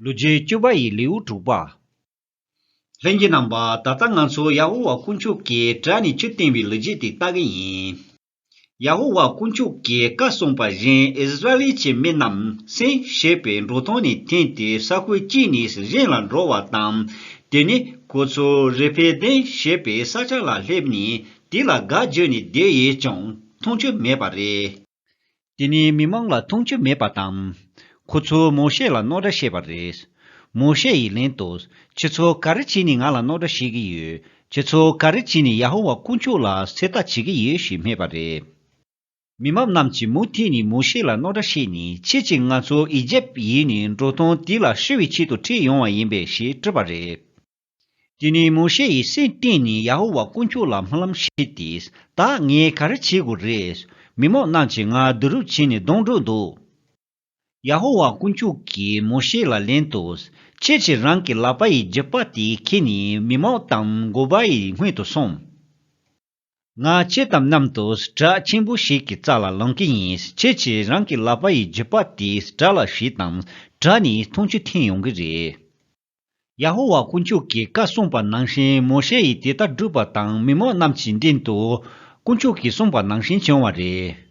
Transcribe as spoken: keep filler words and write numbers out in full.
ལོ་རྒྱུས་བཅུ་པ་ཡི་ལེའུ་དྲུག་པ། ལྷན་རྒྱས་རྣམ་པ། ད་ལྟ་ང་ཚོ་ཡ་ཧོ་ཝཱ་དཀོན་མཆོག་གིས་བྲག་ནས་ཆུ་བཏོན་པའི་ལོ་རྒྱུས་དེ་ལྟ་གི་ཡིན། ཡ་ཧོ་ཝཱ་དཀོན་མཆོག་གིས་བཀའ་གསུངས་པ་བཞིན་ཨིསི་ར་ཨེལ་གྱི་མི་རྣམས་སིན་ཞེས་པའི་འབྲོག་སྟོང་ནས་འཐེན་ཏེ་ས་ཁུལ་གཅིག་ནས་གཞན་ལ་འགྲོ་བ་དང་། དེ་ནས་ཁོ་ཚོ་རེ་ཕེ་དན་ཞེས་པའི་ས་ཆ་ལ་སླེབས་ནས་དེ་ལ་སྒར་བརྒྱུད་ནས་བསྡད་ཡོད་ཀྱང་འཐུང་ཆུ་མེད་པ་རེད། དེ་ནས་མི་མང་ལ་འཐུང་ཆུ་མེད་པ་དང་། ཁོ་ཚོས་མོ་ཤེ་ལ་རྣོ་སྒྲ་བཤད་པ་རེད། མོ་ཤེ་ཡིས་ལན་དུ། ཁྱེད་ཚོ་ག་རེ་བྱས་ནས་ང་ལ་རྣོ་སྒྲ་བཤད་ཀྱི་ཡོད། ཁྱེད་ཚོ་ག་རེ་བྱས་ནས་ཡ་ཧོ་ཝཱ་དཀོན་མཆོག་ལ་ཚེ་ཐར་བྱེད་ཀྱི་ཡོད་ཞེས་སྨྲས་པ་རེད། མི་མང་རྣམས་ཀྱིས་མུ་མཐུད་ནས་མོ་ཤེ་ལ་རྣོ་སྒྲ་བཤད་ནས། ཁྱེད་ཀྱིས་ང་ཚོ་ཨི་ཇེབ་ཡུལ་ནས་འབྲོག་སྟོང་དེ་ལ་ཤི་བའི་ཆེད་དུ་ཁྲིད་ཡོང་བ་ཡིན་པས་ཞེས་དྲིས་པ་རེད། དེ་ནས་མོ་ཤེ་ཡིས་སེམས་གཏིང་ནས་ཡ་ཧོ་ཝཱ་དཀོན་མཆོག་ལ་སྨོན་ལམ་བྱས་ཏེ། ད་ངས་ག་རེ་བྱེད་དགོས་རེད། མི་མང་རྣམས་ཀྱིས་ང་སྡུག་རུས་བྱས་ནས་རྡུང་འགྲོ་འདུག་ཡ་ཧོ་ཝཱ་དཀོན་མཆོག་གིས་མོ་ཤེ་ལ་ལན་དུ། ཁྱེད་ཀྱིས་རང་གི་ལག་པ་ཡི་རྒྱུག་པ་དེ་ཁྱེར་ནས་མི་མང་དང་འགོ་པ་ཡི་སྔོན་དུ་སོང་། ང་ཁྱེད་དང་མཉམ་དུ་བྲག་ཆེན་པོ་ཞིག་གི་རྩ་ལ་ལངས་ཀྱི་ཡིན། ཁྱེད་ཀྱིས་རང་གི་ལག་པ་ཡི་རྒྱུག་པ་དེ་བྲག་ལ་གཞུས་དང་། བྲག་ནས་འཐུང་ཆུ་འཐེན་ཡོང་གི་རེད། ཡ་ཧོ་ཝཱ་དཀོན་མཆོག་གིས་བཀའ་གསུངས་པ་ནང་བཞིན་མོ་ཤེ་ཡིས་དེ་ལྟར་བསྒྲུབས་པ་དང་། མི་མང་རྣམས་ཀྱི་མདུན་དུ་དཀོན་མཆོག་གིས་གསུངས་པ་ནང་བཞིན་བྱུང་བ་རེད།